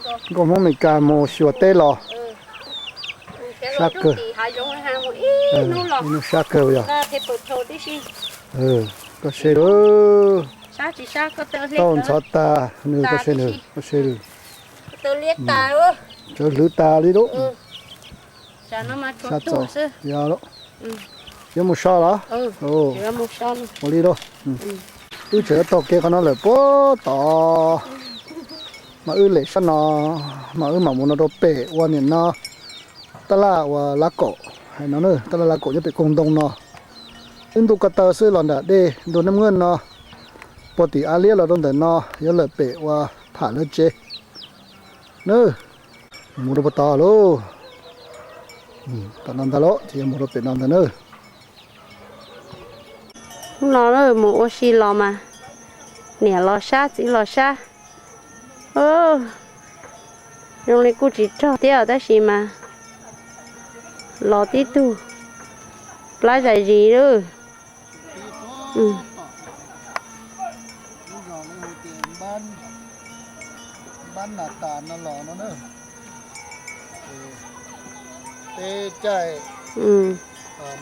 Nkauj Hmoob Amelikas mus xyuas teb los. Sab kawg. Ib hnub sab kawg yog. Koj se lawm. Tau ntxhov tas nws, koj se nws, koj se nws. Tsawv hlwv tas li lub. Sab txaus, yog lawm. Yuav mus so los? Ua li lauj. Wb tseem yuav taug kev qhov no lawm puag tod, mas wb lem sab no, mas wb mam mus no rau pem ua niam no, tab laj uas lav kaum hais no na, tab laj lav kaum nyob pem koog ntoo no. Wb ntuj ko taw xwb los nram dej ntug Naj Muaj no, puag tim av liab los rau ntawm no yuav lawm pem uas tham lawv tsev na. Mus rau puag tod lauj. Tom no ntag lauj, ces yuav mus rau pem no ntag na. Hnub no mus ua si los mas niam los sab txiv los sab. Zoo li kuj tsis rog thiab tab sis mas los tib tug plab zais zis lawm. Peb caij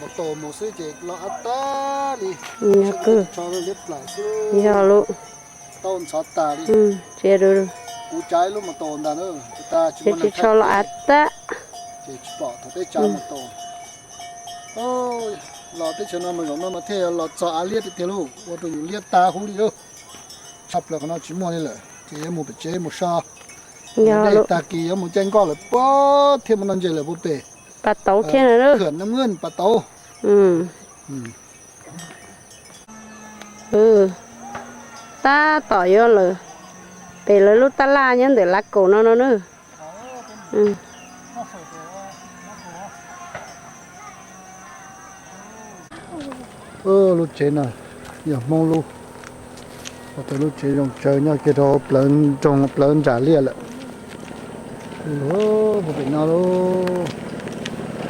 mus tos mus xwb ces los av tag li. Yog lub, tau ntxhov tas li. Kuv tsav lub mus tos ntag na, tsis tso los av tag. Ces tsis pom thaum peb tsav mus tos. Los teb chaws no mas zaum no mas thiaj los txog av liab tiag tiag lauj, ua rau yus liab tag huv li lauj. Tshaj plaws qhov no tsis muaj li lawm ces yuav mus pem tsev mus so. Yog li tag kis yuav mus caij nkoj lawm puag thiaj mus noj ntses lawm puag pem. Pas tauv thiab na. Khwm na mw pas tauv. Tab tom yuav lawm pem lawv lub tab laj nyob ntawm lav kaum no no na. Lub tsev no yog Hmoob lub. Ua rau lub tsev zoo tsawv nyob kiag rau hauv plawv nroog plawv ntsa liaj lawm. Puag pem no lauj,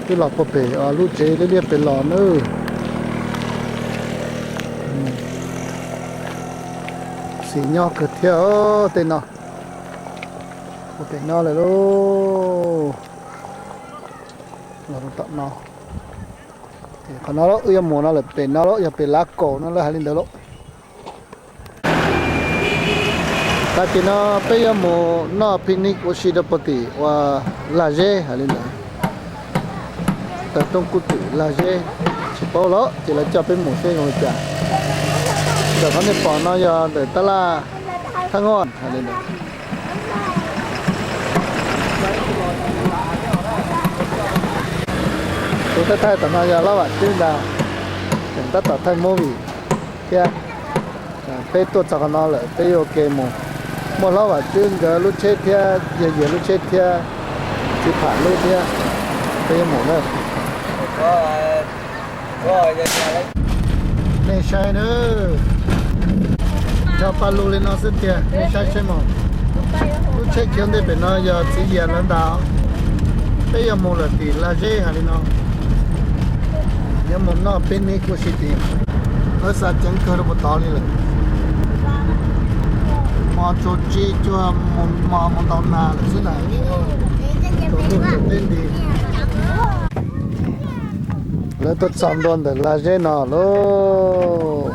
twb los puag pem lub tsev liab liab pem los nawb. Xis nyob kawg thiab tej no. Puag pem no lawm lauj. Los rau tom no. Ces qhov no wb yuav mus no lawm pem no lauj, yog pem lav kaum no lawv hais li ntawd lauj. Tag kis no peb yuav mus noj picnic ua si rau puag tim ua Lag Zeb hais li ntawd. Taw roob kub twm Lag Zeb, tsis paub los ces lawv coj peb mus seb zoo li cas. Ntawm qhov nej pom no yog ntawm tab laj Thaj Ngoj hais li ntawd. Tus thaij thaij tom no yog Hlob Vam Tswb ntag, tseem tab tom thaij movie thiab. Peb tuaj txog qhov no lawm peb yuav ua ke mus. Muaj Hlob Vam Tswb nkawd lub tsheb thiab, yog Yias lub tsheb thiab, Txiv Pham lub thiab, peb yuav mus na. Nej saib na, cog paj lug li no xwb tiag, nej saib saib mas. Lub tsheb khiav ntej pem no yog Txiv Yias lawv ntag. Peb yuav mus lawm tim Lag Zeb hais li no, yuav mus noj picnic ua si tim, lawv xa ceev kawg rau puag tod li lawm. Hmo tsuag tsi cuag hmo mus ntau nag lawm xwb ntag. Tsaus ntuj tsaus teb nti. Lawv tuaj txog ntua ntawm Lag Zeb no lauj.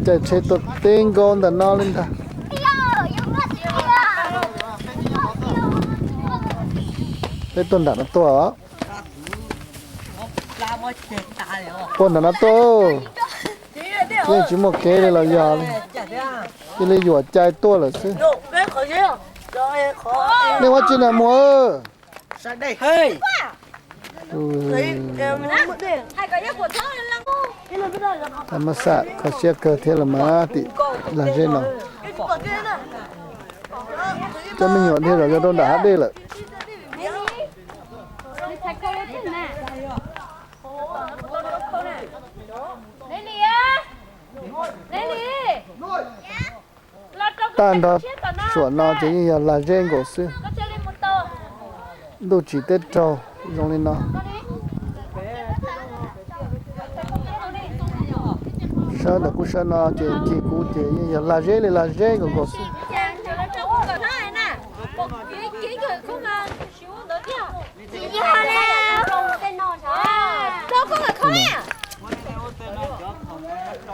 Caij tsheb tuaj teb nkaus ntawm no li ntag. Peb tuaj nram no tuaj os. Puag nram no tuaj, yeej tsis muaj kev li los yog li, cia li yuam cai tuaj lawm xwb. Nej ua tsi na muam? Tham ma xam kho siab kawg thiab los mas tim Lag Zeb no. Cov me nyuam dhia zom zaws rau nram hav dej lawm. Tag nrho suam no ces yeej yog Lag Zeb nkaus xwb. Ntuj tsim teb raug zoo li no. Sawv ntawm kuv sawv no ces ncig kuv ces yeej yog lag zeb li lag zeb nkaus nkaus xwb.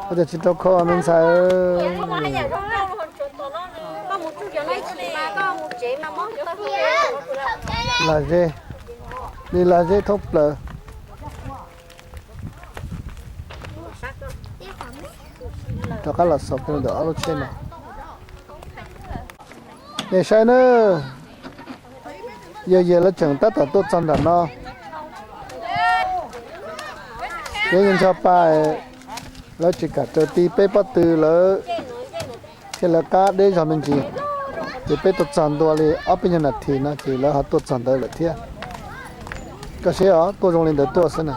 Ua cas tsis rau khau me ntxhais? Lag zeb, li lag zeb thoob plaws. Rov qab los xaus kiag ntawm ob lub tsheb no. Nej saib nawb, yawg yawg lawv tseem tab tom tuaj txog nram no. Peb yeej nrog pab, lawv tsis kam raws ti peb pob tw lawv thiaj lawv qab deb zog me ntsis. Ces peb tuaj txog ntua li ob peb nyuag nas this no ces lawv ho tuaj txog ntawd lawm thiab. Koj seb os, tuaj zoo li ntawd tuaj xwb na.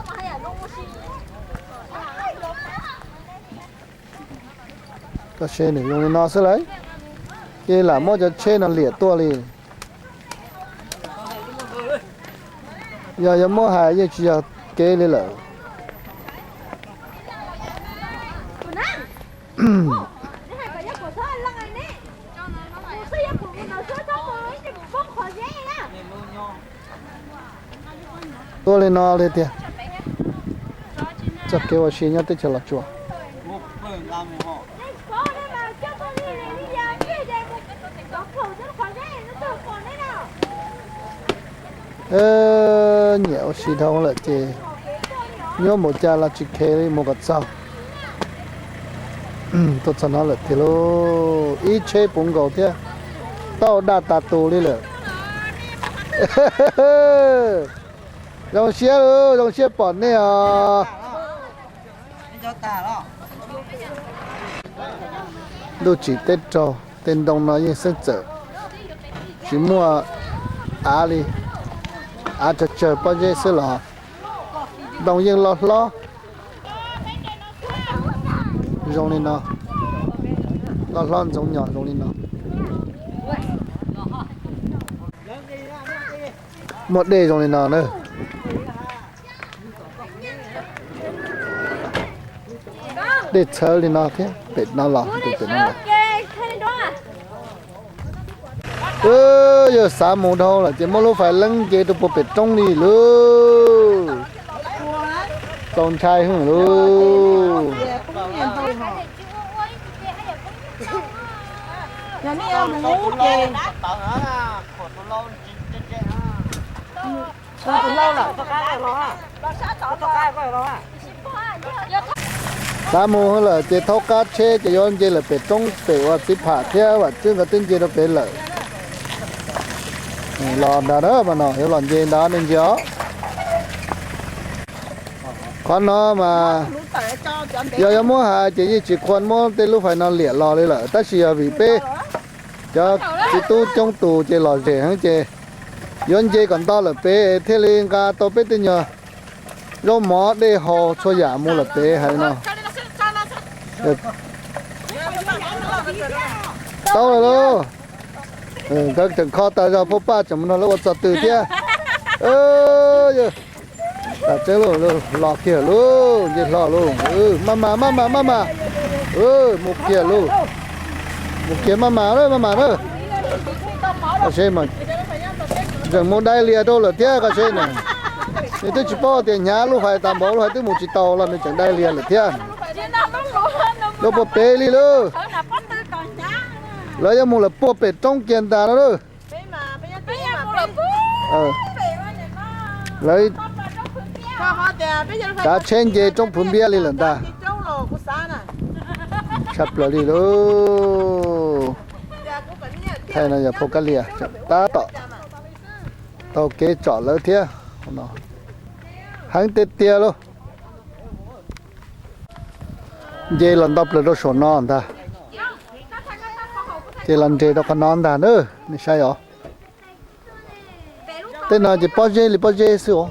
Koj seb nws zoo li no xwb lauj, ces lam muab cov tsheb no liam tuaj li. Yog yuav muab hais yeej tsis yog kev li lawm. Tuaj li no li tiag. Txoj kev ua si nyob teb chaws Los Tsuas. Nyiam ua si dhau lawm ces nyob npaum cas los tsis khev li mus kom txog. Tuaj txog no lawm tiag lauj, ib tsheb puv nkaus thiab, tauj daj tas tus li lawm. Zoo siab lauj, zoo siab pom nej os. Ntuj tsim teb raug, tej ntoo no yeej xeeb txawm tsis muaj av li, av tsawg tsawg pob zeb xwb los ntoo yeej loj hlob zoo li no, loj hlob ntxoov nyom zoo li no. Muaj dej zoo li no na. Dej txhawv li no thiab, pem no los, pem no los. Yog xav mus dhau lawm ces muab lub fais leeb nce rau puag pem roob li lauj. Txaus ntshai hwj lauj. Xav mus lawm ces thaub qab tsheb ces yuav nce lawm pem roob pem uas txiv pham thiab vam tswb nkawd twb nce rau pem lawm. Los ntag na mas no yuav los nce ntag nej ntsia os. Qhov no mas yog yuav muab hais ces yeej tsis qhuas muab tej lub fais no liam los li lawm tab sis yog vim peb cov txiv tub coob tus ces lom zem heev ces yuav nce kom nto lawm pem thiaj li nqa tau peb tej nyuag zaub mov dej haus txhua yam mus lawm pem hais no. Tau lawm lauj. Nkawd tseem kho tas zog, phauj Paj tseem mus nrog lawv ua txog twg thiab. Yog tas tseeb lauj, los kiag lauj, nce hlo lauj. Maj mam maj mam maj mam. Mus kiag lauj. Mus kiag maj mam na, maj mam na. Koj seb mas, tseem mus dai lias rau lawm thiab koj seb na. Nws twb tsis paub tias hnyav lub fais tas npaum, lub fais twb mus tsis tau los nws tseem dai lias lawm thiab. Lawv puag pem li lauj. Lawv yuav mus lawm puag pem roob kiag ntag no lauj. Lawv tav tsheb nce roob Phwv Npiab li lawm ntag. Tshaj plaws li lauj. Thaij no yog phauj Kab Lias tab tom taug kev tsom lawv thiab. Heev tiag tiag lauj. Nce los nto plaws rau saum no ntag. Ces los nres rau qhov no ntag na, nej saib os. Tej no ces pob zeb li pob zeb xwb os.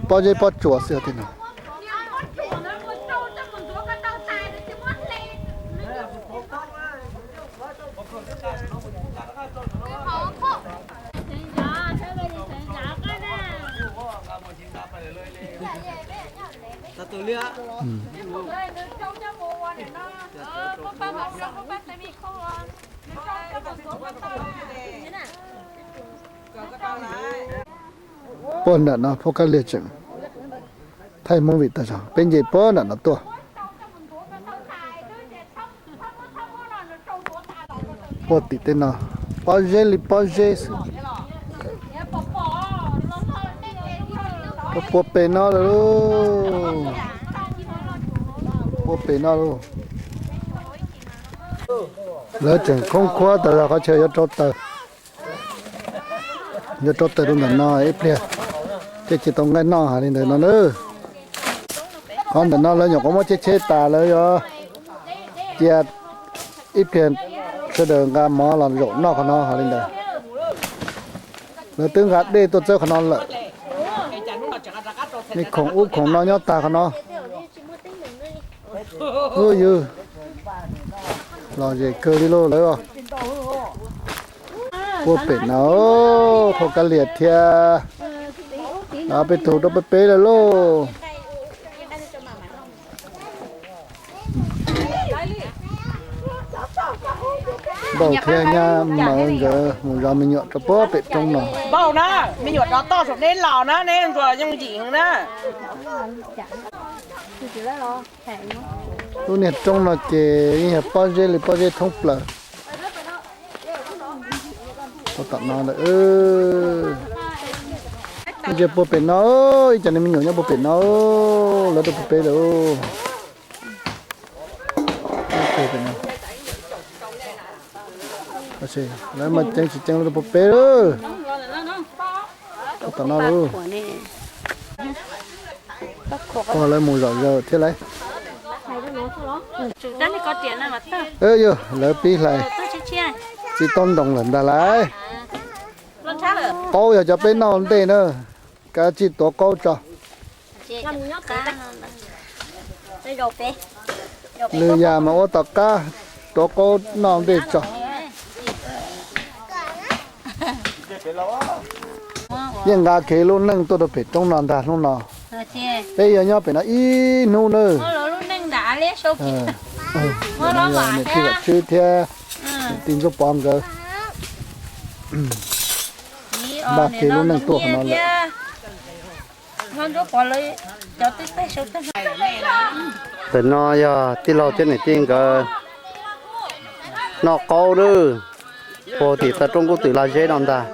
Pob zeb pob tsuas xwb tej no. Puag nram no phauj Kab Liag tseem thaij movie tag zog, peb nce puag nram no tuaj. Puag tim tej no, pob zeb li pob zeb xwb. Puag pem no lawm, puag pem no lauj. Lawv tseem khoob khuab tas zog qhov chaw yuav rau taws. Yuav rau taws rau ntawm no ib pliag thiaj tsis tau nqaij noj hais li ntawd no na. Qhov ntawm no lawv nyuam qhuav muab cheb cheb tas, lawv yuav cia ib pliag sawv daws nqa mov los zaum noj qhov no hais li ntawd. Lawv twb nqa dej tuaj txawb qhov no lawm. Me khoom ub khoom no nyob tag qhov no. Ub, yus lom zem kawg li lauj lawv. Puag pem no, phauj Kab Liag thiab peb tug rau peb peb lawm lauj. Npauj thiab nyab Mawv nkawd mus zov me nyuam rau puag pem roob no. Npauj na, me nyuam rov toj saum deb los na, neb ntsuas yooj yim heev na. Lub niag roob no ces yeej yog pob zeb li pob zeb thoob plaws. Tom no ntawm ntsia puag pem no, ib co me nyuam nyob puag pem no, lawv rau puag pem lawm. Lawv mas ceev tsis ceev lawv rau puag pem lawm. Tom no lawm. Pog lawv mus zom zaws thiab lauj. Yog lawv pib hlais txiv taub ntoos lawm ntag lauj. Qaub yog cov peb noj ntej na, kav tsij tuav qaub tso. Lwm yam mas ua tom qab, tuav qaub noj ntej tso. Yeej nqa kiag lub neej tuaj rau pem roob no ntag hnub no. Peb yuav nyob pem no ib hnub nawb. Niam tij Vam Tswb thiab niam tij Ntsuab Pov nkawd nqa kiag lub neej tuaj qhov no lawm. Ntawm no yog tij laug thiab niam tij nkawd noj qaub lawm, puag tim taw roob Kub Twm lag zeb no ntag.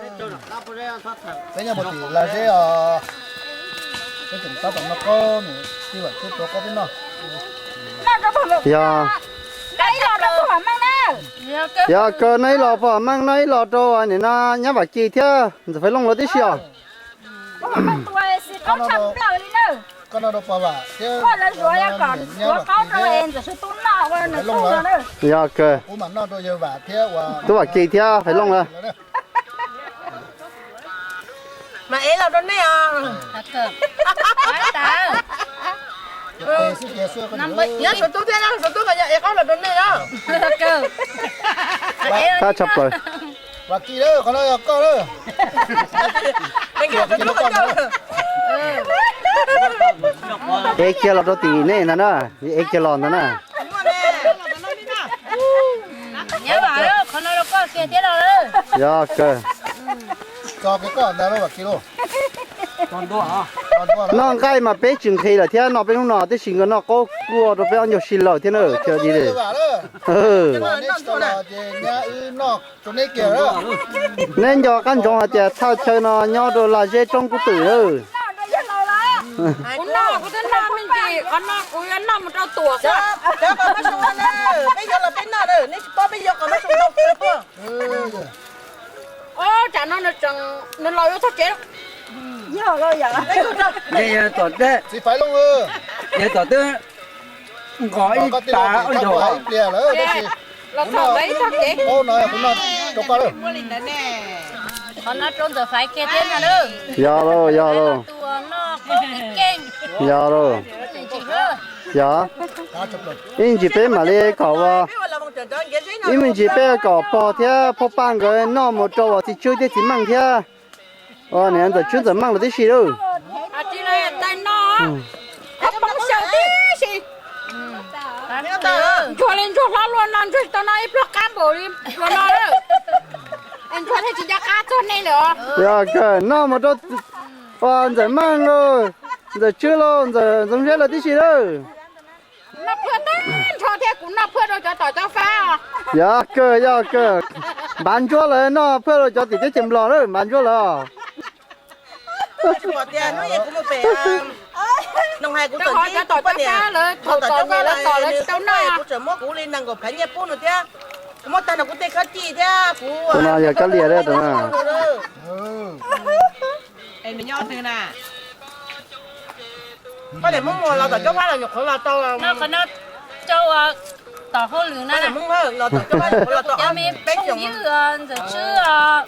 Yog, yog kawg no ib los pog Meej, no ib los rau nim no nyab Vam Kis thiab Ntxawm Faiv Looj lawv tib si os. Yog kawg. Tub Vam Kis thiab Faiv Looj lawv. Mas ev los rau nej os. Nyob Suav Tub thiab, Suav Tub mas yog ev qaub los rau nej os. Thab tshaj plaws. Ev kiag los rau tim nej ntag na, ev kiag los ntag na. Yog kawg. Noj nqaij mas peb tsis nqhis lawm thiab, noj peb hnub no tab sis nkawd noj qaub kuaj rau peb ob nyuag si lawm thiab na. Neb nco qab ntsoov hais tias thaj chaw no nyob rau lag zeb roob Kub Twm lawm. Tsam no nws los yuav txog tsev. Tom teb, tom teb nqos ib tas ob ncaug. Qhov no rau Ntxawm Faiv kiag thiab ntag. Yog lauj, yog lauj. Yog lauj. Yog. Ib ntsis peb mam li kom ua, ib me ntsis peb kom pog thiab pog Paj nkawd noj mus rau uas txiv Tswb thiab txiv Meej thiab, ua niam Ntxawm Tswb Ntxawm Meej los tib si lauj. Ntsuag hlob luag no ntsuag tsis tau noj ib pluag qab npaum li luag no lawm. Ntsuag thiaj tsis nco qab txog nej lawm os. Yog kawg, noj mus rau ntxawm Meej lauj, ntxawm Tswb lauj, ntxawm Ntxoov Zeb lawv tib si lawm. Noj phaj tag nrho thiab kuv noj phaj rau cov tom cov fab os. Yog kawg, yog kawg. Npav ntsuab lawv noj phaj rau cov tim teb chaws Nplog lawm, npav ntsuab lawv os. Kuv mus pem noo hais kuv txawm ntsib cov tom cov fab lawv thaum tom niam lawv tom lawv tsis tau noj, kuv tseem muab kuv li nees nkaum phav nyiaj pub nws thiab. Kuv muab tag nrho kuv tej khob cij thiab kuv no yog kab lias. Pab niam Hmoob los tom cov fab los nyuam qhuav los tau. Qhov no rau tom hauj lwm na. Cov me phooj ywg, ntxawm Tswb,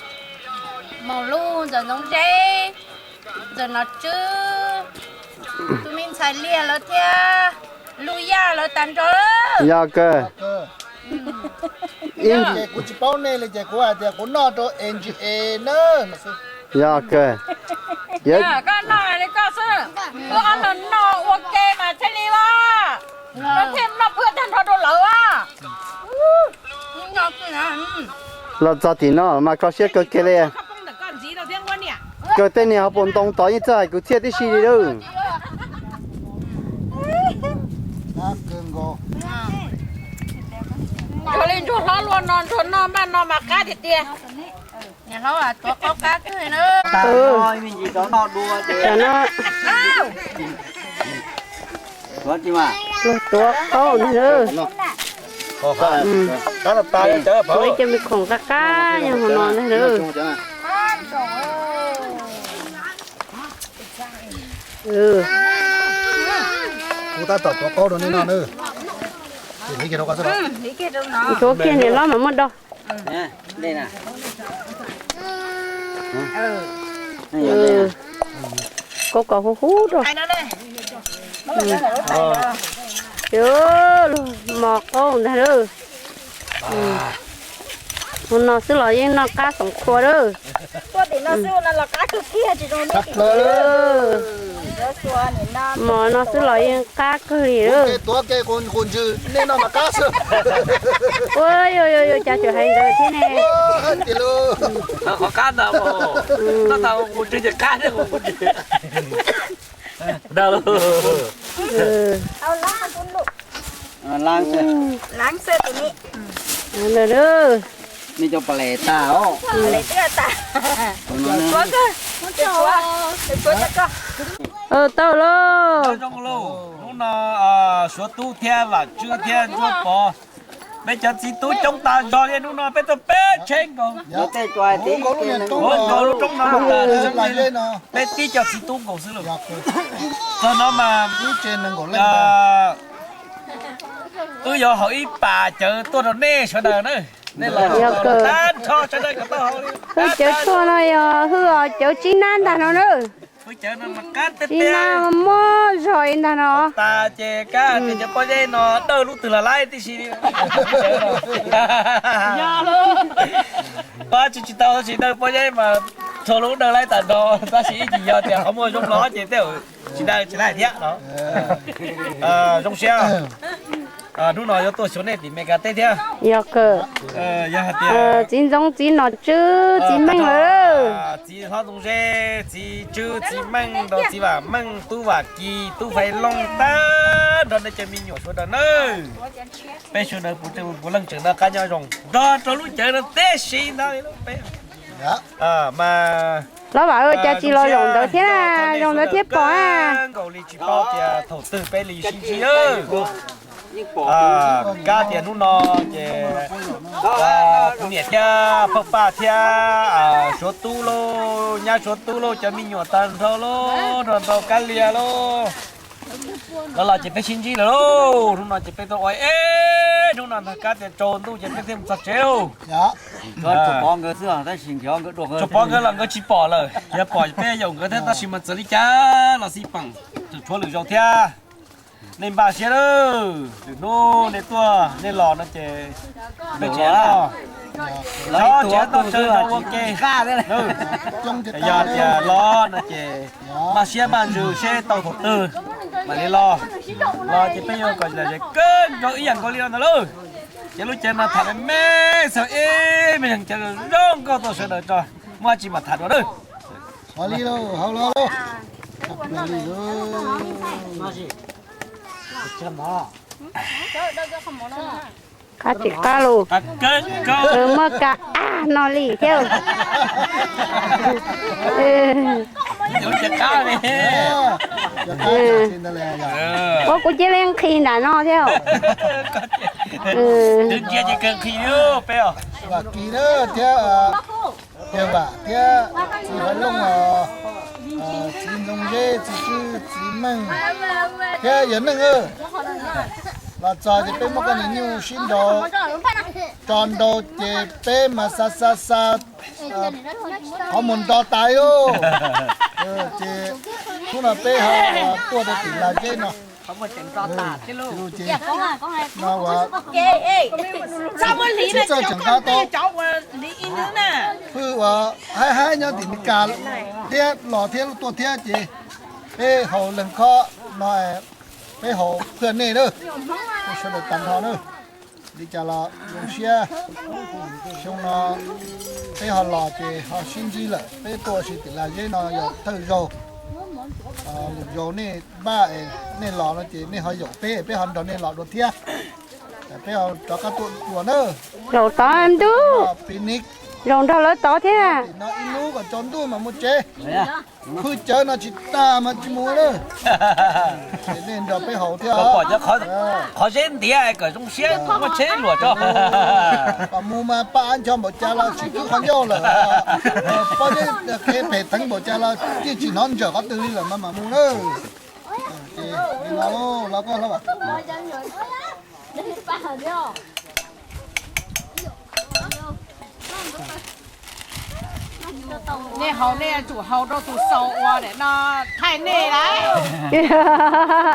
Maum Luj, ntxawm Ntxoov Zeb, ntxawm Nom Tswb, tus me ntxhais Liag lawv thiab Luj Yaj lawv tag nrho. Yog kawg. Ces kuv tsis paub nej li ces kuv hais tias kuv noj rau N G A na. Yog kawg. Koj noj li koj xwb, koj ob leeg noj ua ke mas thiaj li os, lawv thiaj noj phaj tag nrho rau lawv os. Los txog tim no mas kho siab kawg kiag li. Kawg tej niag hauv paus ntoo tod yeej txawj hais kwv txhiaj tib si li lawm. Ntsuag li ntsuag hlob luag no ntsuag noj npaj no mas qab tiag tiag. Niam hlob tuav qaub qab kawg na. Tuav qaub ntag. Tuav ib co me khoom qab qab nyob hauv no ntag lauj. Kuv tab tom tuav qaub rau nej noj na. Tuav kiag niam hlob mas muaj do. Qaub kom huv huv rau. Mos qaub ntag lauj. Hauv no xwb los yeej noj qab xoom qhua lawm. Mos no xwb los yeej qab kawg li lawm. Ua, yuav cas tseem hais ntawd thiab ne. Qhov qab ntag, qab ntag, qus ntswg ces qab thiab qus ntswg. Ntag lauj. Nej cov pam les tag os. Tau lauj. Hnub no Suav Tub thiab Vam Tswb thiab Ntsuab Pov, peb cov txiv tub coob tas zog li, hnub no peb tuaj peb tsheb nkaus. Ua nkaus lub roob no, peb tib co txiv tub nkaus xwb lauj. Txog no mas wb yuav haus ib pas cawv tuaj rau nej sawv daws na. Nej los tag nrho sawv daws kom tau haus li. Hwj cawv tshuaj no yog hwj os, cawv tsib nab ntag no na. Tsib nab muaj zog ib ntag no. Tas ces kab tias cov pob zeb no dawj lub twg los laib tib si li. Pab tsis tsis tau tab sis dawj pob zeb mas txhua lub dawj laib tas nrho, tab sis ib chim yog tias qhov muag zoo los ces tej tsis dawj tsis laib thiab no. Zoo siab. Hnub no yuav tuaj xyuas nej tim Meskas teb thiab. Yog kawg. Yog hais tias txiv Ntxoov, txiv Nom Tswb, txiv Meej lawm. Txiv hlob Ntxoov Zeb, txiv Tswb, txiv Meej, txiv Vam Meej, tub Vam Kis, tub Fais Looj, tag nrho nej cov me nyuam sawv daws nawb. Peb sawv daws puav leej tseem noj qab nyob zoo nrog rau lub cawv no tib si ntag li peb. Mas hlob Vam, cas tsis los zaum ntawd thiab, zaum ntawd thiab pom. Nkaus li tsis paub tias thaum twg peb li sib ntsib. Kab tias hnub no ces kuv niam thiab phauj Paj thiab Suav Tub lauj, nyab Suav Tub lauj, cov me nyuam tag nrho lauj, nrog nrau Kab Lias lauj, los los ces peb sib ntsib lawm lauj. Hnub no ces peb tuaj ua ib hnub no ntag, kab tias tsaus ntuj ces peb thiaj mus txog tsev lauj. Tsuas pom nkawd los nkawd tsis pom lawm, yog pom peb yaum nkawd thiab, tab sis mas txawm li cas los xij peem, tseem tshuav lwm zaus thiab. Nej npaj siab lawm, lwm hnub nej tuaj nej los no ces peb tsev no, tsev tuaj ua ke. Yog tias los no ces maj siab maj ntsws seb tau thaum twg mam li los. Los ces peb yuav kom zam ze kawg nkaus ib yam nkaus li no ntag lauj. Ces lub caij no tham me me xwb, ib me neeg cov zoo nkauj tuaj sawv daws tso, muaj dab tsi mam tham dua nawb. Ua li lauj, hau los lauj. Qab tsis qab lauj, muaj ka av no li thiab. Ua kuv cia li nqhis nram no thiab. Txiv Vam thiab txiv Faiv Looj, txiv Ntxoov Zeb, txiv Tswb, txiv Meej thiab yawg Neej los txog ces peb muab koj niam nyuj sib nraus tso nrau ces peb mas xa xa xa qhov muag nro tas lauj. Ces hnub no peb ho tuaj rau tim Las Zeb no. Ces no ua tsis txawj tseem qab tau hwj uas haib haib nyob tim Meskas thiab los thiab tuaj thiab ces peb haus leeg khob no, peb haus phwj nej na, sawv daws tag nrho na. Li cas los zoo siab, xyoo no peb ho los ces ho sib ntsib lawm, peb tuaj ua si tim Las Zeb no yog thawj zaug. Lwm zaus nej npaj nej los no ces nej ho yaum peb, peb ho nrog nej los dua thiab. Peb ho rov qab tuaj dua na. Zaum tod ntuj, zaum nrog lawv tod thiab. Tim no ib lub kom tsaus ntuj mas mus tsev. Hwj cawv no tsis tas mas tsis mus lawm. Nej nrog peb haus thiab. Pom cov qhov zeb ntiav kom zoo siab muab tsheb luam tso. Kom mus mas paj av ncho npaum cas los tsis khwv qhov ncauj lawm. Pob zeb kev phem theev npaum cas los yeej tsis hnov ntsawm qhov twg li lawm mas mam mus na. Ces los, los koj hlob. Nej haus nej yuav tsum haus rau tus xaus uas nim no thaij nej lawm.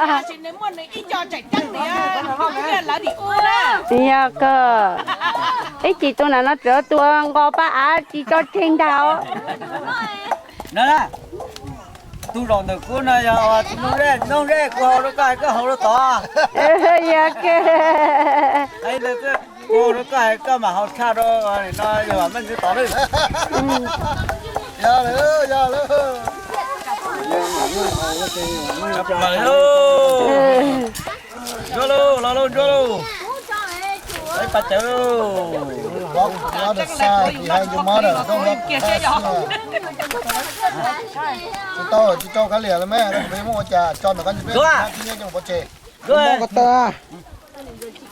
Tab sis nws muaj nws ib co tseem ceeb tias lawv dim ub na. Yog kawg, ib chim tus ntawm no txawm tus nqos paj av tsis tso tseg ntag. Tus zaum ntawm kuv no yog tsis noog zeb, tsis noog zeb kuv haus rau koj, koj haus rau tod. Yog kawg. Kuv haus rau koj, koj mam haus tshaj rau no yog vam meej tod lawm. Yog lawm, yog lawm. Ntsuab lauj, los lauj, ntsuab lauj. Ib pas cawv lauj. Tsis tau, tsis tau kab liam lawm me, peb muab ua cas tso ntawm koj peb pov tseg. Ntsuab.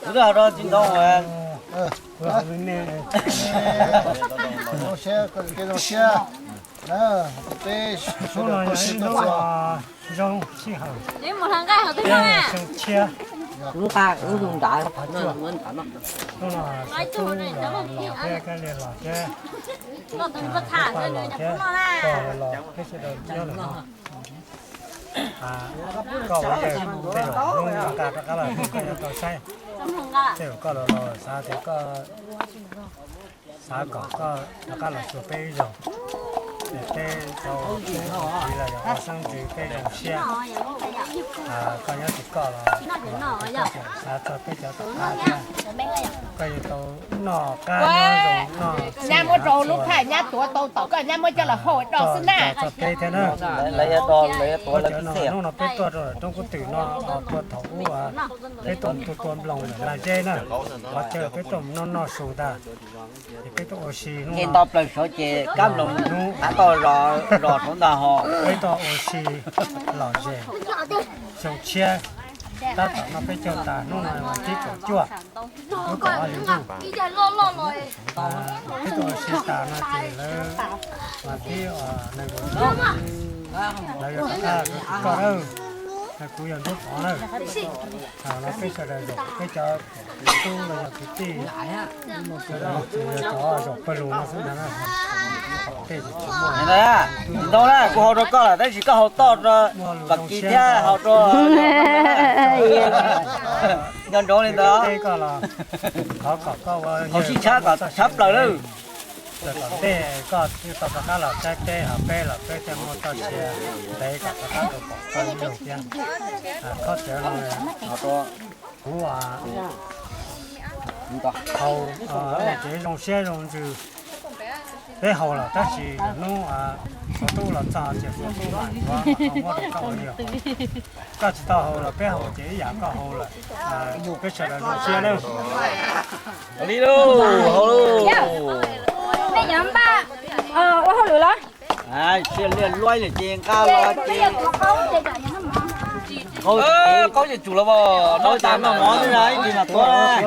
Kuv twb hais rau txiv ntoo. Zoo siab, zoo siab. Peb sawv daws tuaj sib tuaj txhua. Zoo sij hawm. Xyoo tshiab. Hnub no xyov tub los thiab, kab liam los thiab, paj los thiab, koj los los peb sawv daws nyob lawm no. Koj ua ntej, tej zaum hnub nqa rov qab los koj yuav tau saib. Tej zaum koj los los xav tias koj xav kom koj rov qab los xyuas peb ib zaug. Peb tau tiv los yog ua xeeb ntxwv peb zoo siab. Koj nyob tim koj los xav txog peb cov tom qab thiab. Koj yuav tau noj qab nyob zoo noj. Nyab muab rau lub phaj nyab tuav tau tom koj nyab muab coj los hau do xwb na. Txog peb thiab na. Hnub no peb tuaj rau roob kub twm no, tuaj thaum ub peb tuaj tua tua nploos ntawm Laj Zeb na. Qhov chaw peb tuaj noj noj su ntag. Ces peb tuaj ua si hnub no plaws saud ces kab nploos hnub qab toj zos saud ntag ho. Peb tuaj ua si lom zem xyoo tshiab. Tab tom no peb caug tas hnub no vas thib kaum cuaj, lub kaum ob hlis ntuj. Peb tuaj ua si tas no ces lawv vas thib nees nkaum cuaj, lawv yuav rov qab los xyuas koj lawm. Kuv yog Ntsuab Pov lawm. Thaum no peb sawv daws zaum peb cov kwv tij los yog kwv tij, sawv daws tsis yog cov zaum pawg lug no xwb ntag na. Tej zaum tsis muaj. Ntau na, kuv haus rau koj lawm tab sis koj haus toj rau kom kiv thiab haus rau nco ntsoov li ntawd. Haus sib tshab kom tshab plaws lawm. Txawm tom ntej koj tau rov qab los saib peb, ho peb los peb thiaj muaj txoj sia ntev kom rov qab tau pom koj ib zaug thiab. Qhov tsev no kuv, kuv, Haus, ces zoo siab zoo ntsws. Peb haus lawm tab sis hnub xov tooj los txog ces xov tooj mam yuav muab rau koj ua liag. Koj tsis tau haus los peb haus ces ib yam koj haus lawm. Peb sawv daws zoo siab nawb. Haus li lauj, haus lauj. Nej nyob npaj ua hauj lwm los? Siab liaj luaib lawm ces nqa los ces qaub ces tsum los as, noj tas noj mov xwb na, ib ntsis mas tuav.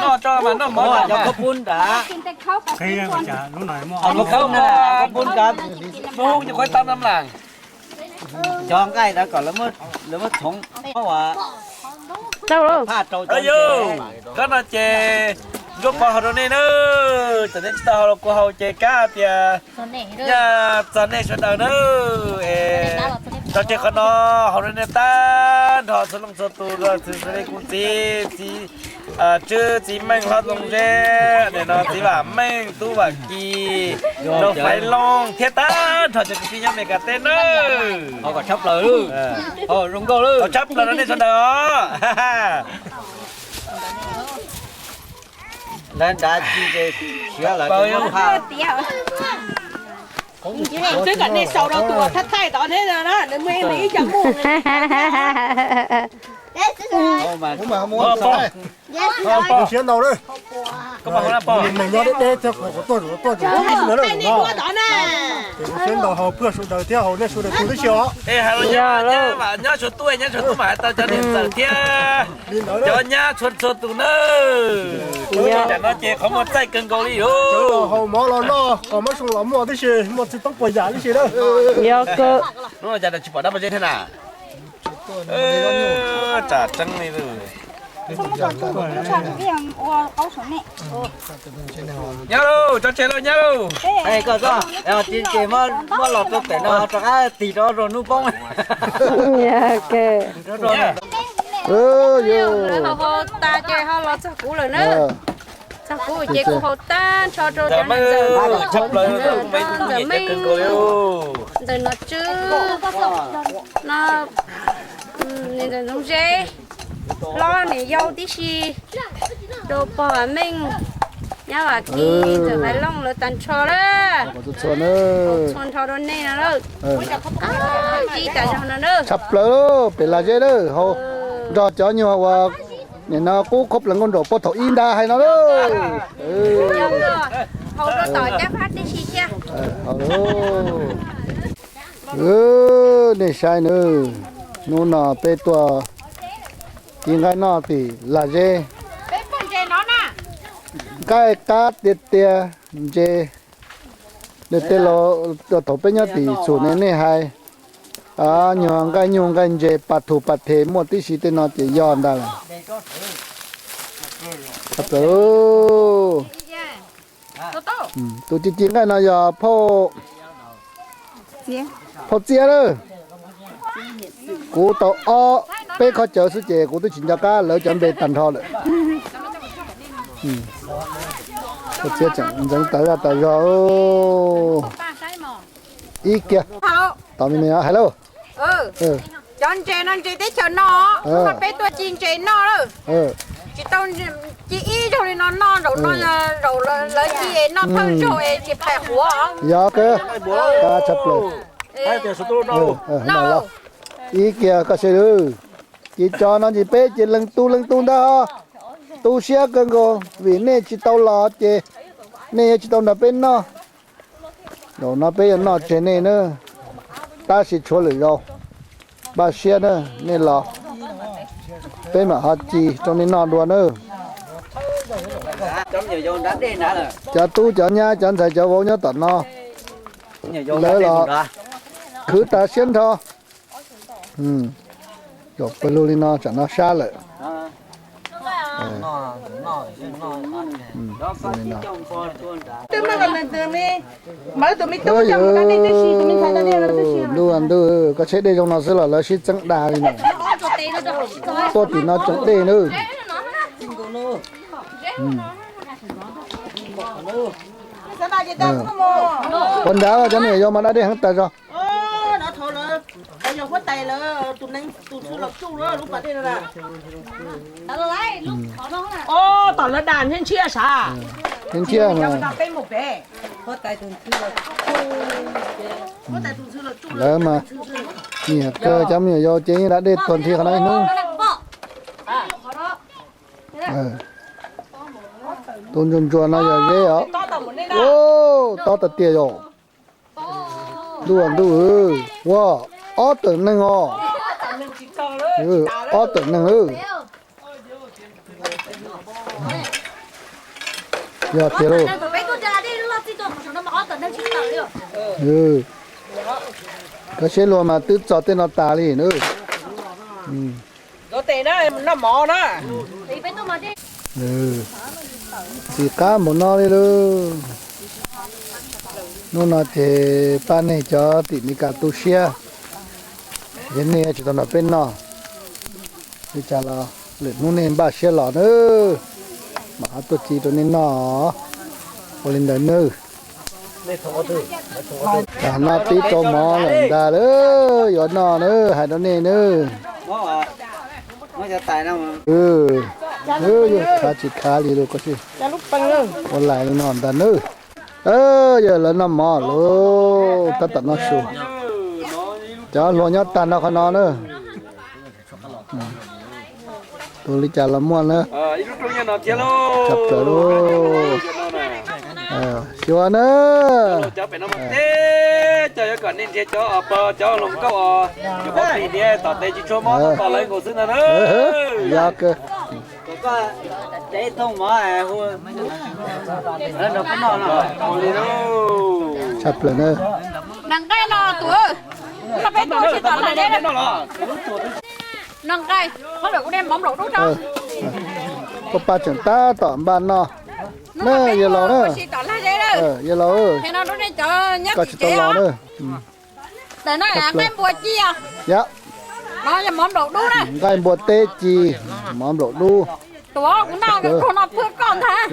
Noj tso mas noj mov, cov khaub poob nrad. Khaub poob na, khaub poob nrad. Cov nqaij nrad kom lawv muab txhoov, muab ua phaj rau cov. Kab no ces Ntsuab Pov haus rau nej na. Txawm nej tsis tau haus los kuv haus ces kab tias nyaj txog nej sawv daws na. Tso tseg qhov no haus rau nej tag nrho txhua leej txhua tus, txhua leej kuv txiv, txiv Tswb, txiv Meej, hlob Ntxoov Zeb, nim no txiv Vam Meej, tub Vam Kis, Nraug Faiv Looj thiab tag nrho cov kwv tij nyob Meskas teb nawb. Haus kom tshaj plaws, haus zoo nkauj lawm, tshaj plaws rau nej sawv daws os. Lawv nrad ci ces siav lawv. Twb kom nej xaus rau tus thab thaij tod thiab na, nws muaj ib co muj. Siav ntau lawm. Neeg nyob deb deb thiab kuv tuaj kuv tuaj kuv tib no lawm no. Ces kuv siav ntau haus phuaj sawv daws thiab haus nej sawv daws tug tib si os. Nyab Vam, nyab Tshuav Tub, nyab Tshuav Tub mam hais tau cov niam ntxawm thiab cov nyab txhua txhua tus nawb. Tam no ces qhov muag txaij kawg nkaus li os. Haus mov los noj, haus mov zoo los muaj tib si, muaj txij toob puas yam tib si na. Yog kawg. Hnub no cas tsis pom dab Paj Zeb thiab na? Tsam tseeb li. Nyob lauj, tso tseg lauj, nyob lauj. Koj, koj, tsis ces muab los rau pem no rov qab tig rau rau hnub poob. Haus haus tas ces ho los txog kuv lawm na. Txog kuv ces kuv haus tag nrho rau cov ntxawm, ntxawm Meej, ntxawm Nom Tswb, no, ntxawm Ntxoov Zeb, hlob niam yau tib si, rau pog Vam Meej, nyab Vam Kis, ntxawm Faiv Looj lawv tag nrho na. Txhua nrho rau nej no lawm. Ib tas zog no na. Tshaj plaws pem Lag Zeb lawm, haus nrog cov nyuag uas nim no qub khaub plaws nkauj nraug puag thaum ub ntag hais no lawm. Haus rau tom cab phab tib si thiab. Nej saib nawb, hnub no peb tuaj ci nqaij noj tim Lag Zeb. Nqaij qab tiag tiag, ntses. Tej laus thaum peb nyob tim Xum ne nej hais, nyuag nqaij nyuj nqaij ntses pas thu pas the muaj tib si tej no ces yog ntag lawm. Tus ci ci nqaij no yog phauj Txiab lawm. Kuv tau ob peb qhov cawv xwb ces kuv twb tsis nco qab lawv cov npe tag nrho lawm. Phauj Txiab tseem ntxeev tawv zaj tas zog. Ib kiag, tos me me hais lauj. Cov ntses no ntses teb chaws no, peb tuaj ci ntses noj lawm. Tsis tau ci ib zaug li no noj, zaum no zaum lawv ci noj thawj zaug es tsis phais quav. Yog kawg, tshaj plaws. Ib kiag koj saib lawm, ces cov no ces peb ces leej tub leej tub ntag. Tu siab kawg nkaus vim nej tsis tau los ces nej yuav tsis tau nrog peb noj. Zaum no peb yuav noj tseg nej na, tab sis tshuav lwm zaus, npaj siab na, nej los peb mam ho ci rau nej noj dua na. Cov tub cov nyab cov ntxhais cov vauv nyob tom no, lawv los khwv tas siab nrho. Zaum pawg lug li no tsam no sab lawm. Ntuj ntuj, koj tsheb dej zoo no xwb los lawv sib txeeb dag li no. Tuaj tim no tseem dej nawb. Ua nrad cov niam yau mas da dej heev tas zog. Huab tais lawv tus neeg tus ntxhw los tsuj lub pas dej no na. Ob tom lawv dag ntshiab ntshiab sav. Ntshiab ntshiab mas. Lawv mas nyiam kawg cov me nyuam yaus ces yeej da dej tuag nthi qhov no ib hnub. Tus ntsuag ntsuag no yog zeb os. Tob tas tias yom. Ntuj ntuj, ua ob tawm neeg os. Ob tawm neeg lawm. Yog tiag lauj. Koj siab luag mas twb txog tej no tas li na. Txim qab npaum no li lauj. Hnub no ces pab nej cov tim Meskas tu siab, yog nej tsis tau nrog peb noj, li cas los lwm hnub nej npaj siab los nawb, mam ho tuaj ci rau nej noj. Ua li ntawd nawb. Tam no pib rau mov lawm ntag lauj, yuav noj nawb, hais rau nej nawb. Yuav khav tsis khav li lauj, koj ua lais li no ntag nawb. Yog lawv noj mov lauj, tab tom noj su. Cov hluas nyob tag nrho qhov no na. Tus li cas los muaj na. Tshaj plaws lauj. Xyuas na. Tshaj plaws na. Nqaij no tus, peb tuaj tsis tom lag zeb. Nqaij, ua mov nplaum dub tso. Koj pab tseem tab tom npaj noj na, yawg laus na. Yawg laus, koj tsis tau los na. Nqaij npua ci, yog mov nplaum dub na. Nqaij npua teb ci, mov nplaum dub. Tuav kuv noj, kuv noj pw koj ntag.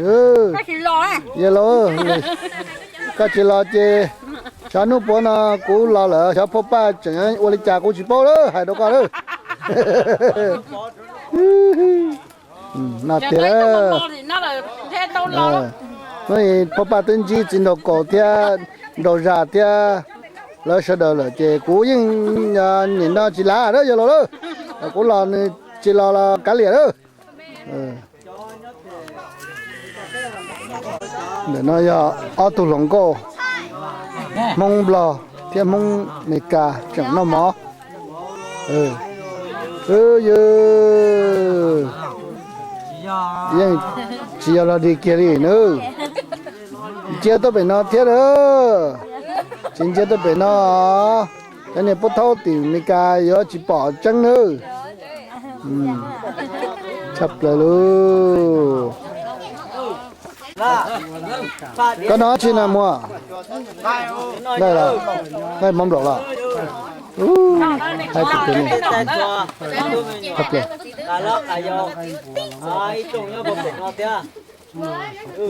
Yawg laus, koj tsis los ces xyov hnub puav no kuv los lawm, xyov Phauj Paj tseem ua li cas kuv tsis paub lawm, hais rau koj lawm. No tiag. Hnub Phauj Paj twb ntsib txiv nraug Kaus thiab nraug Zaj thiab lawv sawv daws lawm ces kuv yeej nim no tsis lav na yawg laus lawm. Kuv los nws tsis los los kav liam lawm. Ntawm no yog ob tug hluas nkauj Hmoob Nplog thiab Hmoob Meskas tseem noj mov. Yeej tsis yog los dig kiag li na. Ntsia tuaj pem no thiab na. Tsis ntsia tuaj pem no, cov niag pub thaub tim Meskas yuav tsis pom tseeb nawb. Tshaj plaws lauj. Koj noj tsi na muam? Nqaij mov nplaum los? Hais tias tias ne. Tshaj plaws.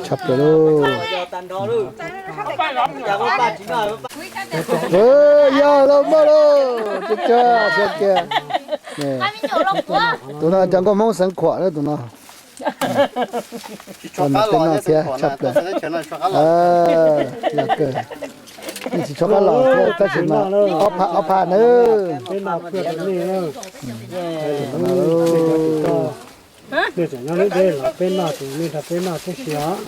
Tshaj plaws lauj. Yog lauj, muaj lauj, tsis tshua tshua kiag. Tus no cov nkauj Hmoob xeev Khuam na tus no. Ua no peb noj thiab tshaj plaws. Yog kawg, yeej tsis tshua qab los thiab tab sis mas ob pha ob pha nawb. Nej tseem nyob lub deb los peb noj ces nej nrog peb noj tib si os.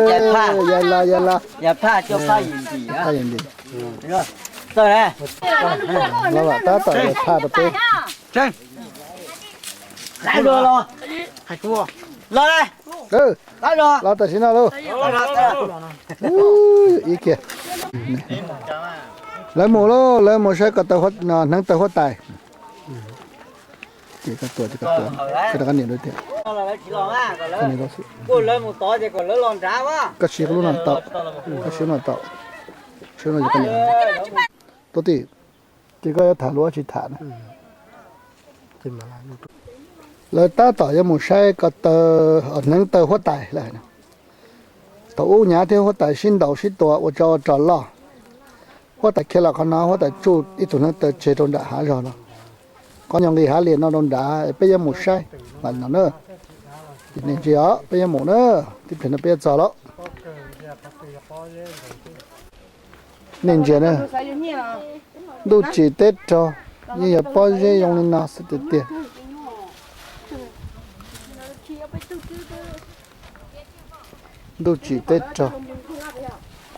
Yog los, yog los. Los tab tom yog phaj rau peb. Los tam sim no lauj. Ib kiag. Lawv mus lauj, lawv mus saib ko taw, hneev taw huab tais. Ces koj tuav, ces koj tuav, koj rov qab nias rau tiag. Koj siv lub no tau, koj siv lub no tau. Siv no ces koj nias. Tuav tim, ces koj yuav tham lus tsis tham na. Lawv tab tom yuav mus saib ko taw, hneev taw huab tais lawm. Thaum ub nyav thiab huab tais sib ntaus sib tua ua tsov ua rog loj. Huab tais khiav los qhov no, huab tais tsuj ib tug neev taw tseg rau nram hav zog no. Qhov nyuag nqis hav lias no rau nrad, peb yuav mus saib no na. Ces nej ntsia os, peb yuav mus na, tib pliag no peb yuav txog lawm. Nej ntsia na, ntuj tsim teb raug, yeej yog pob zeb zoo li no xwb tiag tiag. Ntuj tsim teb raug.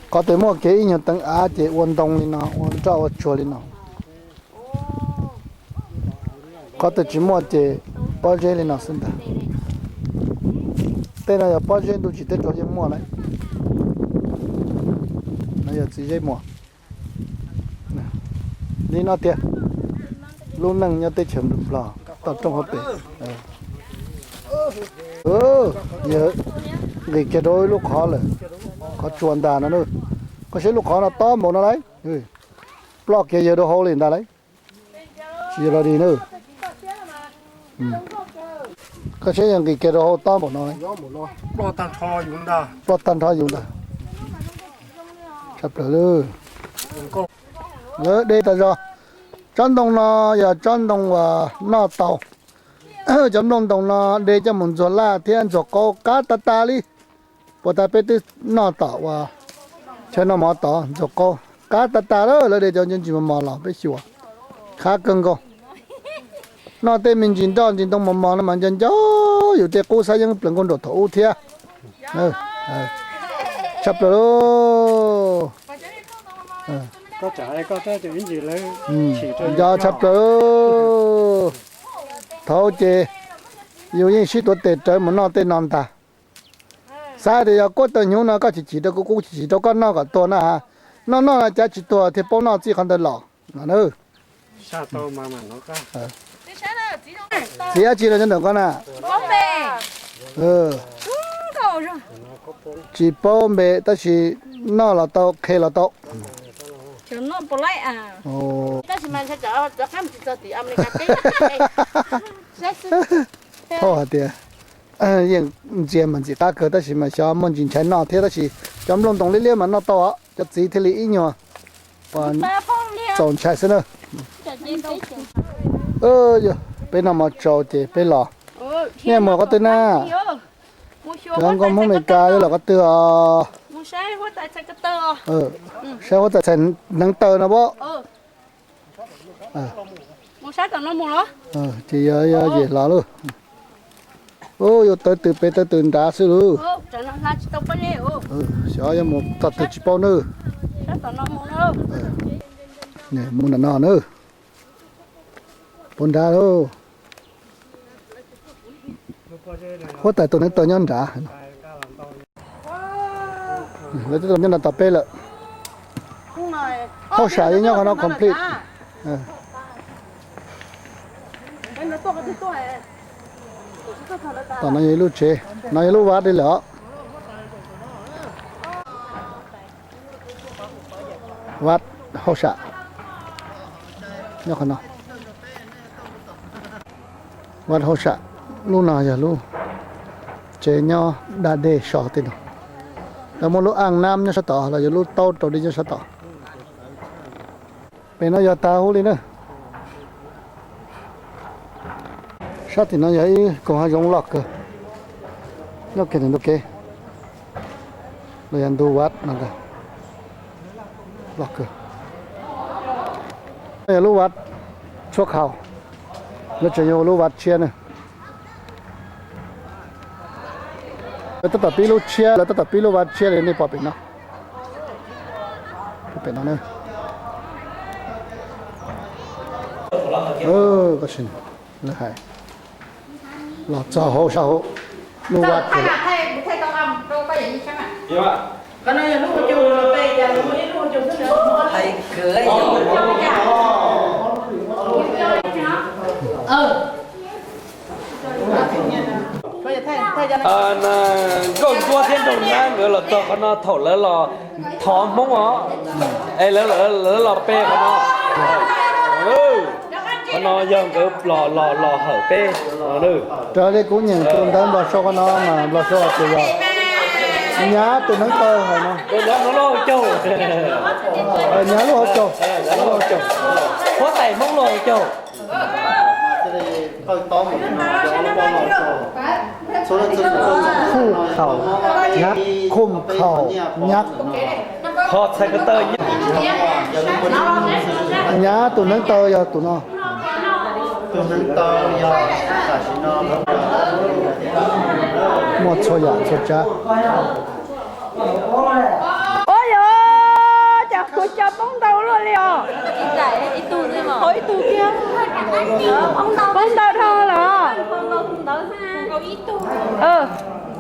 Qhov twg muaj kev ib nyuag teev av ces ua ntoo li no, ua nroj ua tsuag li no. Qhov twg tsis muaj ces pob zeb li no xwb ntag. Tej no yog pob zeb ntuj tsim teb raug yeej muaj lawm. No yog txiv zeb muas. Li no tiag, lub neej nyob teb chaws Nplog toj roob hauv pes. Yog nqis kiag rau ib lub qhov lawm, qhov tsua ntag no na. Koj saib lub qhov no tob npaum no lauj, ploj kiag yawg rau hauv li ntag lauj. Tsis yog los dig na. Koj saib yog nqis kiag rau hauv tob npaum no, ploj tag nrho yus ntag. Tshaj plaws lawm. Lawv de tas zog. Tsob ntoo no yog tsob ntoo uas noj tau. Cov nplooj ntoos no de coj mus ntxuag laj thiab ntxuag qaub qab tas tas li. Puas tas peb twb noj tom uas chaw noj mov tod, ntxuag qaub qab tas tas lawm. Lawv de cov ntsis mos mos los peb xyuas, qab kawg nkaus. Noj tej me ntsis nroj ntsis ntoo mos mos no mas nco nco yus tej qub xab yeeb plaws nkauj nraum thaum ub thiab. Tshaj plaws lauj. Nco tshaj plaws. Thaum ces yus yeej sib tuav tes rawv mus noj tej no ntag. Xav tias yog kuab tawg hnyuv no koj chim chim rau kuv, kuv chim chim rau koj noj kom tuag na. Noj noj no cav tsis tuag thiaj paub noj txij qhov ntawd los no na. Txiv dab tsi los nyob ntawm koj na? Tsis paub npe tab sis noj los tau, qhe los tau. Thaum hais tias yeej ntxias mas ntxim qab kawg tab sis mas xyov muaj ntsis nchaiv noj thiab tab sis cov nplooj ntoos liab liab mas noj tau os, cov txiv thiaj li ib nyuag txaus ntshai xwb na. Peb noj mov tsau ces peb los. Nej mus qhov twg na? Cov nkauj Hmoob Meskas yuav los qhov twg os? Saib huab tais txhais hneev taw no pab. Ces yog yog yem los lauj. Ub, yuav tawv tws pem tawv tws nrad xwb lauj. Xyov yuav mus txog twg tsis paub nawb. Mus nram no nawb. Puas nrad lauj. Huab tais tus hneev taw nyob nrad. Lawv twb tau nyob nrad tom peb lawm. Hauj sam yeej nyob qhov no complete. Tom no yog ib lub tsev, no yog lub vaj li lawm os. Vaj hauj sam nyob qhov no. Vaj hauj sam, lub no yog lub tsev nyob da dej so tej no. Lawv muaj lub aaj nab nyob sab tod los yog lub taub rau dej nyob sab tod. Pem no yog tag huv li na. Sab tim no yog ib koog hav zoov loj kawg, nyob kiag ntug kev los yog ntug vaj no ntag, loj kawg. No yog lub vaj tshuab khau, lawv tseem yuav ua lub vaj tshiab na. Lawv tab tom pib lub tshiab, lawv tab tom pib lub vaj tshiab li nej pom pem no. Pem no na. Lawv hais los txog hauv sab hauv lub vaj. Nkauj Ntsuab thiab Nraug Nab nkawd los txog qhov no thaum lawv los thov Hmoob os, es lawv los pe qhov no. Qhov no yog nkawd los los los hawm peb. Raws li kuv nyeem tus ntawv npog sau qhov no mas npog sau tias yog Nyab tus neev taw hais no. Nyab lub hauv caug. Huab tais Hmoob lub hauv caug. Khum khaum nyab, khum khaum nyab. Nyab tus neev taw yog tus no. Muaj txhua yam txhua tsav. Ua yog cas kuv cov poob ntau luaj li os. Poob ntau dhau los.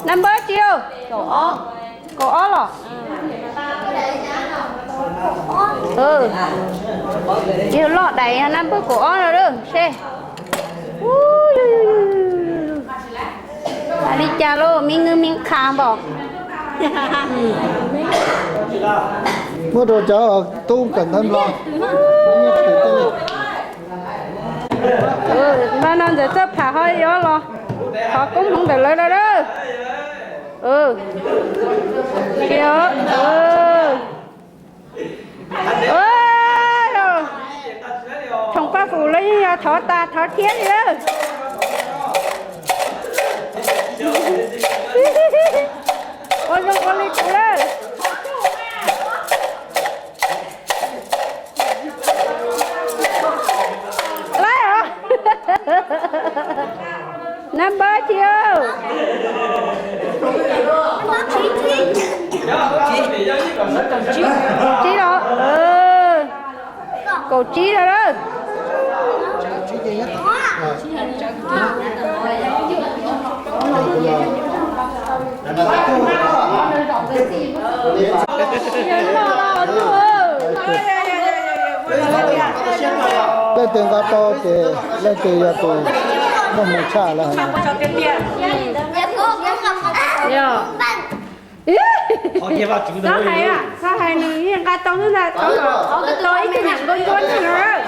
Number tsis, kaum ob los. Yog loj dais number kaum ob no lawm seb. Li cas lauj, me ngwj me qha npaum. Muab rau cov tub kawm ntawv nplog. Npaj no ntxawm txawj pham ho yuav los thov koob hmoov ntawm lawv lawm. Thoom Paj Fum lawv yeej yog thov tas thov thiab li lawm. Ua zoo ua li kuv lawm. Laib os. Number tsis, tsib los, kaum tsib los lawm. Leej twg nqa tau ces leej twg yog tus muaj hmoo tshaj lawm. Txhob hais, txhob hais nws yeej nqa tau xwb ntag, tau ib tug nyuam nkauj ncuab ntag.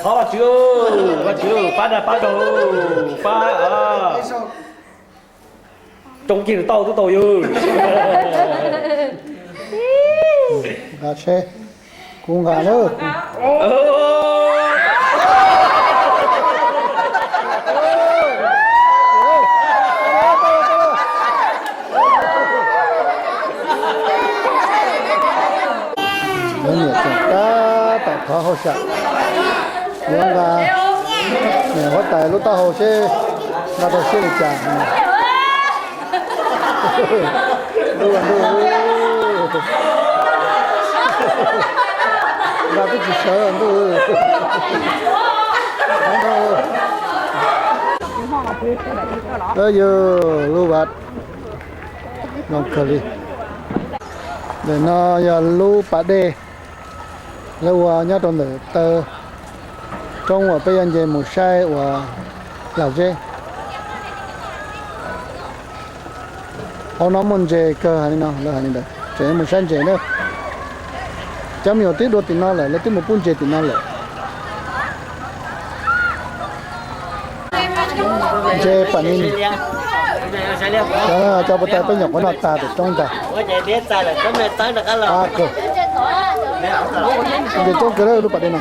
Thov Vajtswv, Vajtswv pab dag pab tau, pab tsoo kiag tau tub tau yug. Nqa seb, kuv nqa lawm. Cov niam tseem tab tom thov hauj sam, yuav nqa niam huab tais lub taub hau seb nqa tau siab li cas. Ntuj, ntuj, nqa twb tsis sawv ntuj. Yog lub vaj zoo kawg li. Ntawm no yog lub pas dej lawv ua nyob rau ntawm taw roob uas peb yuav nce mus saib uas lag zeb. Hauv no muaj ntses kawg hais li no, lawv hais li ntawd, tseem mus saib ntses na. Cov me nyuam twb dua tim no lawm, lawv twb mus pub ntses tim no lawm. Ntses pam ni, cov puas tas peb nyuam qhuav noj tag tim roob ntag. Qab kawg. Ntses coob kawg lawm lub pas dej no.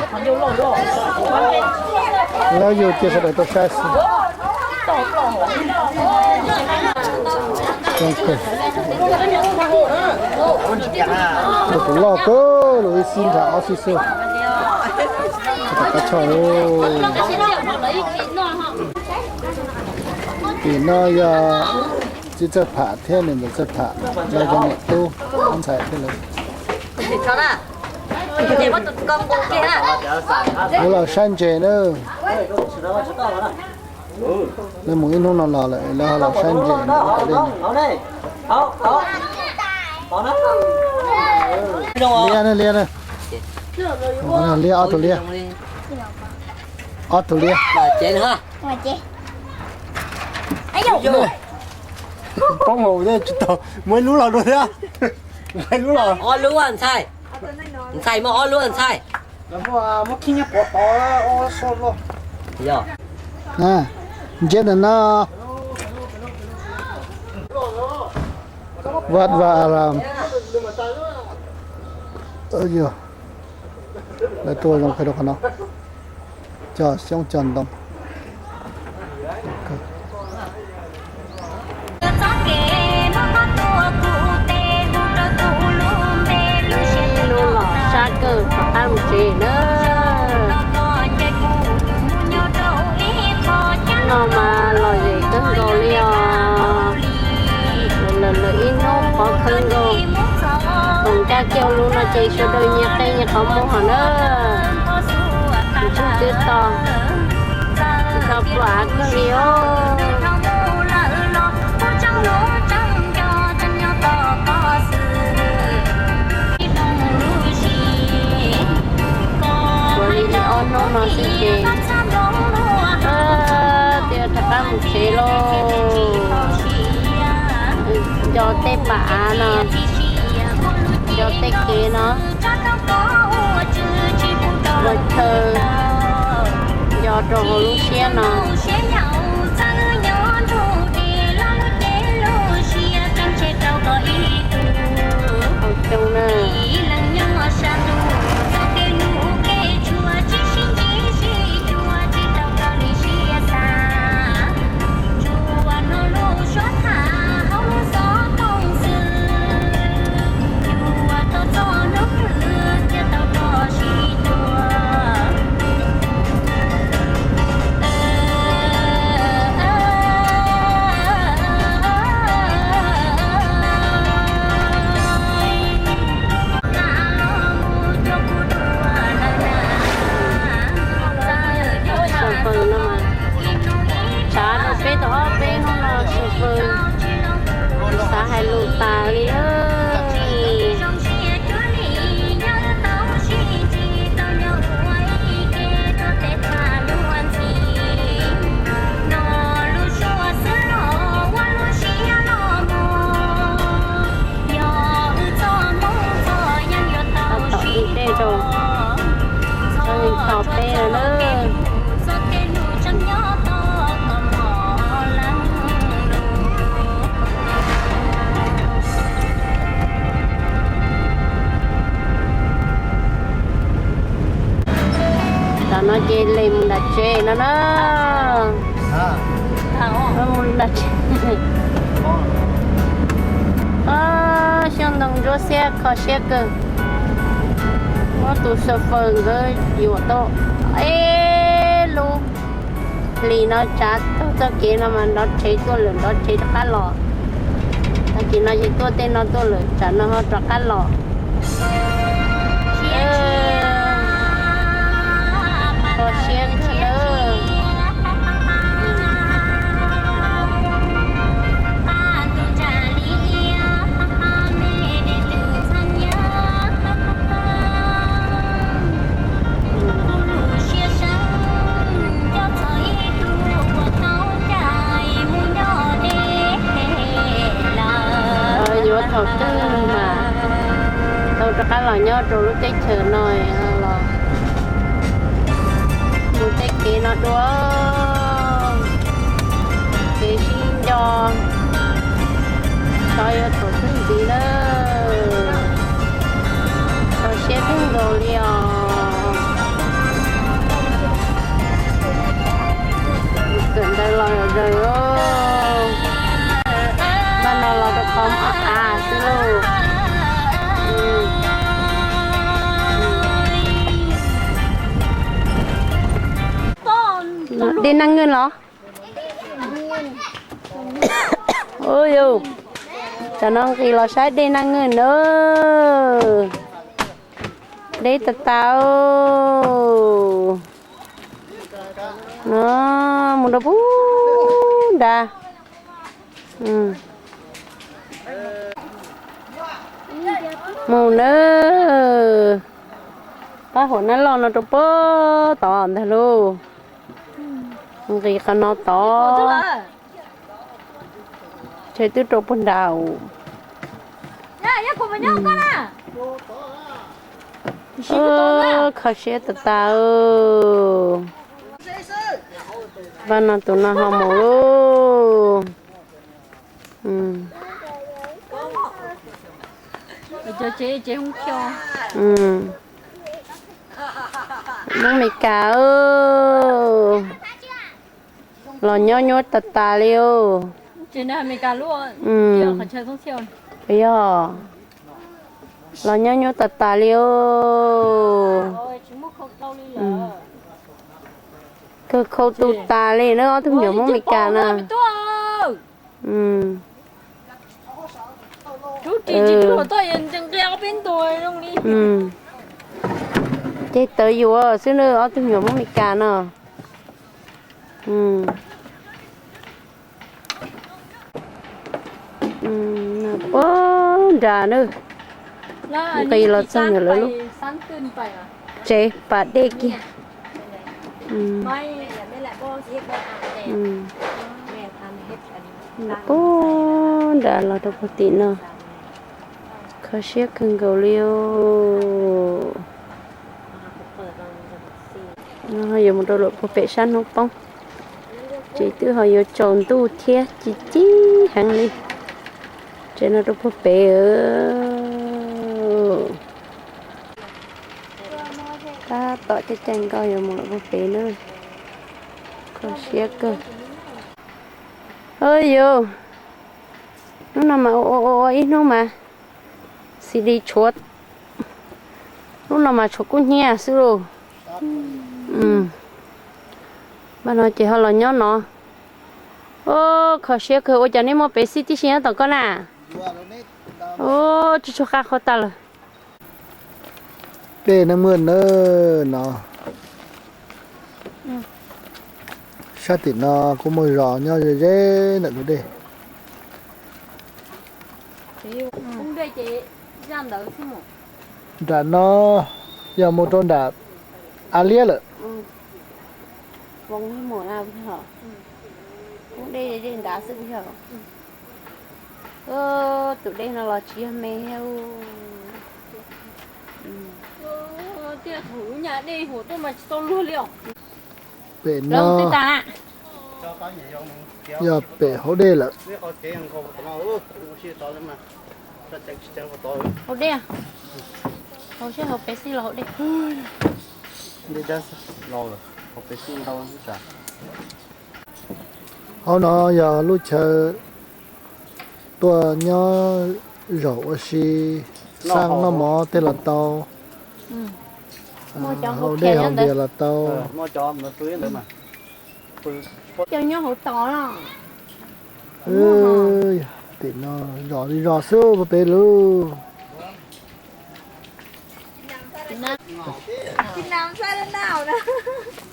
Lawv yug cia sawv daws tuaj saib xwb. Coob kawg. Tus loj kawg los ib xib nrad ob xib xwb. Tsis tas qab choj. Tim no yog txiv Txawj Pham thiab niam ntxawm Txawj Pham, lawv cov niam tub ob ntxhais thiab lawv. Lawv los saib ntses na. Lawv mus ib hnub no los lawm, lawv ho los saib ntses no. Liab na, liab na. Liab, ob tug liab. Ob tug liab. Poob hauv thiab tsis tau, muaj ib lub los dua thiab. Muaj ib lub los. Ob lub ntxhais. Ntxhais muaj ob lub ntxhais. Ntsia ntawm no. Vaj Vaj Aram. Yog, lawv tuaj zoo kawg rau qhov no, cog xyoob cog ntoo. Lub los sab kawg, rov qab mus tsev na. No mas lom zem kawg nkaus li os. Lawv lawv ib hnub qhov kawg nkaus. Koom ncaj kiag lub no ces sawv daws nyias qe nyias qhov muag hos na. Tus tswg twb to, tsis tau pluav av kawg li os. Ua li ob hnub no xwb ces twb rov qab mus tsev lauj. Nco tej pas av no, nco tej kev no, ua chaw nco rau hauv lub siab no. Ua coob na. Xav fawm no mas, tshav rau peb tau ob peb hnub no xav fawm, xav hais lus tas li. Tom ib teg rau, txog peb lawm na. Tam no ces lem mus nram tsev no na. Mus nram tsev. Xyoob ntoo ntsuab xiab kho siab kawg. Muab tus xav fawm nkawd yuam tau ib lub hlis no, tsav tag txoj kev no mas nrov rhev tuaj lawm nrov rhev rov qab los. Tag kis no ces tuaj tej no tuaj lawm, tsam no ho rov qab los. Kho siab kawg na. Yuav thaum twg mas tau rov qab los nyob rau lub teb chaws no los mus tej kev no dua. Kev sib nco, xyov yuav thaum twg ntxiv lawm. Kho siab kawg nkaus li os. Kawm ntawv los zaws os. Paj no los rau qhov av xwb lauj. Dej naj ngwj los? Ua yus, tam no nqis los saib dej naj ngwj na. Deb tas tas. No mus rau pub nrad. Mus na. Pab huam nab loj no rau puag tod ntag lauj. Nqis qhov no tod. Tsheb twb rau puag nrad. Kho siab tas tas. Pab no tus no ho mus lauj. Hmoob Meskas, los nyob nyuaj tas tas li os. Yog, los nyob nyuaj tas tas li os. Kawg khau tu tas li na ob tug me nyuam Hmoob Meskas na. Ceg tawv yuav xwb na ob tug me nyuam Hmoob Meskas no. Puag nram na, nqis los txog ntawm lawv lub tsev pas dej kiag. Puag nram los rau puag tim no, kho siab kawg nkaus li os. No yuav mus rau lawm puag pem sab hnub poob, ces twb ho yuav tsaus ntuj thiab ci ci heev li. Tsev no rau puag pem. Tab tom caij caij nkoj yuav mus lawm puag pem na. Kho siab kawg. Yus, hnub no mas ua ua ua ib hnub mas xis dis tshuav, hnub no mas tshuav kub hnyiab xwb lauj. Npaj no ces ho los nyob no. Kho siab kawg, ua cas nej muaj pev xij tib si nyob tom koj na? Tsuj tsuag qab qhov tag lawm. Peb neej muaj nawb no. Sab tim no kuj muaj zos nyob ze ze ntawm tus dej. Nram no yog mus rau nram av liab lawm. Tus dej no los tsis yog me thiab. Pem no yog pem hauv dej lawm. Hauv dej, hauv seb hauv pev xij los hauv dej. Hauv no yog lub chaw tuaj nyob zaum ua si, xaj noj mov tej los tau, haus dej haus npias los tau. Tim no zos li zos xwb puag pem lawm.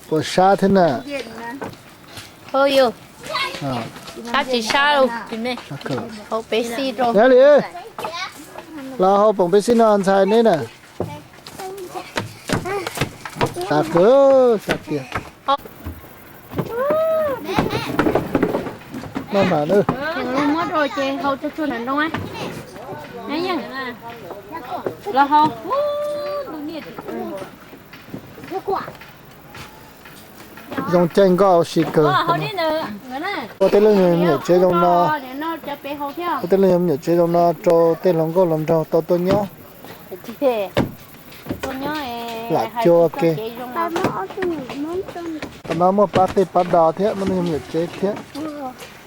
Puas sab thiab na? Sab tsis sab li. Hauv pev xij rau. Los hauv poom pev xij no ntxhais neb na. Sab kawg, sab tiag. Noj mas na. Muab rau ces hau tsuag tsuag nram nroog. Los hau. Zoo caij nkoj ua si kawg. Ua tej leej yog me nyuam tsev zoo no, ua tej leej yog me nyuam tsev zoo no rau tej hluas nkauj hluas nraug tau tuaj nyob. Lam cua ke. Tam no muaj pab qij pab dos thiab, muaj leej yog me nyuam tsev thiab.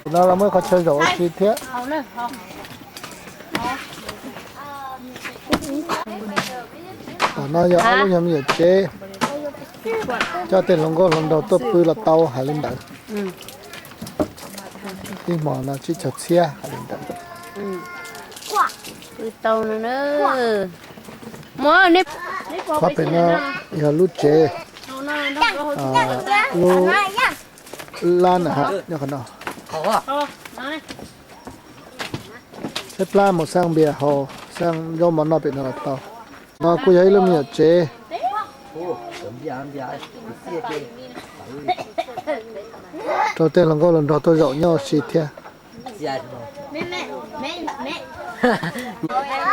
Tam no los muaj qhov chaw zaum ua si thiab. Tam no yog ob lub nyuag me nyuam tsev, coj tej hluas nkauj hluas nraug tuaj pw los tau hais li ntawd. Ib hmo no tsib caug txhiab hais li ntawd. Qhov pem no yog lub tsev, lub lab na ha nyob qhov no. Tshaib plab mus xaj npias haus, xaj zaub mov noj pem no los tau. No kuj yog ib lub me nyuam tsev rau tej hluas nkauj hluas nraug tuaj zaum nyob ua si thiab.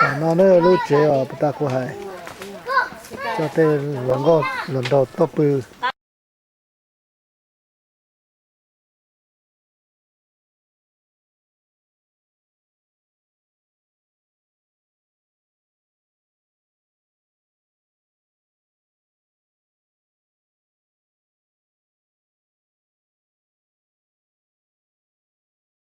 Tam no lub tsev uas puag ta kuv hais, coj tej hluas nkauj hluas nraug tuaj pw.